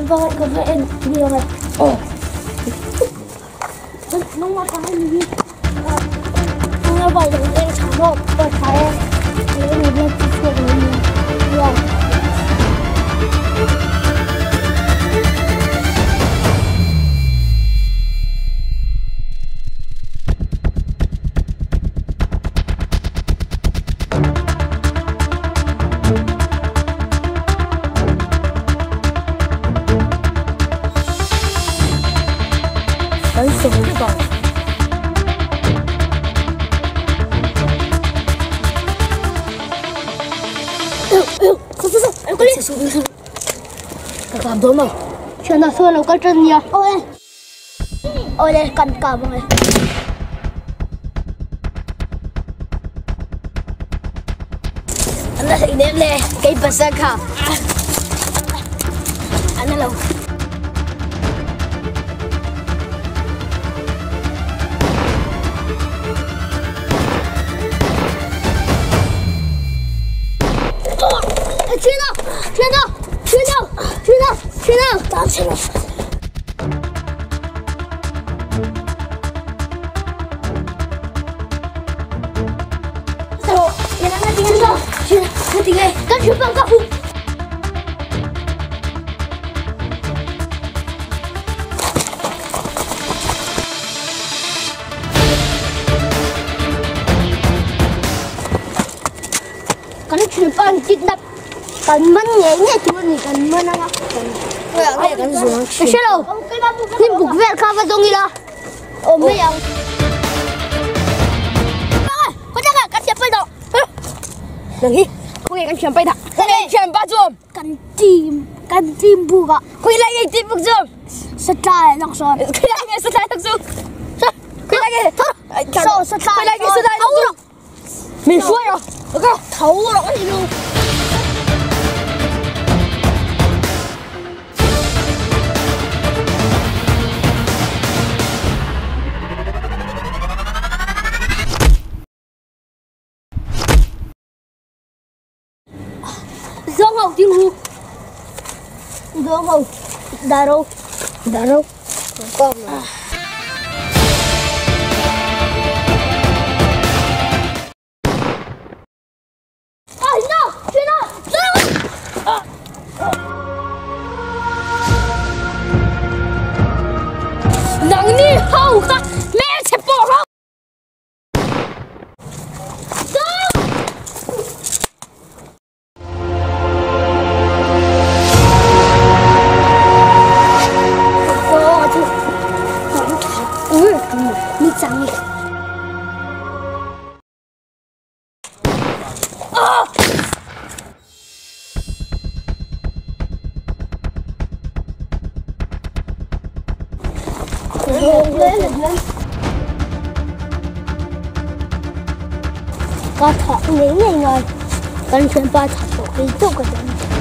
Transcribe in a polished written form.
Ka va en ni ang e. Aw. Nangmah ta hi ni. Nangmah vai lo eng tha maw? Aw tha e. Ni ni chu chhuak lo ni. Ya. Kan sawm vek ang. Ka kap dawn lo. Thianah sawn lo kal tan nia. Aw e. Awle kan kap ang e. An la hlei nem le kei pasal kha an la lo. Thian a! Thian a! Thian a! Thian a! Thian a! Tan thian a! Kan thianpa an kidnap kan man ngei ngei tur a ni kan man anga ka hre lo hnim buk vel kha va zawng ila awm mai ang Nang hi khawnge kan thianpa dah khawnge thianpa chu awm kan team kan team buk ah khawi lai nge team buk chu awm satlai lang sawn khawi lai nge satlai lang chu khawi lai nge saw satlai khawi lai nge satlai lang chu Min hruai rawh. Ka tho rawh a ni lo. Zawng ho ding ru. Zawng ho daro daro. Nangni ho kha hmelchhe pawh ho. Ka thawk ngei ngei ngai kan thianpa thawk tawh kei chauh ka ti.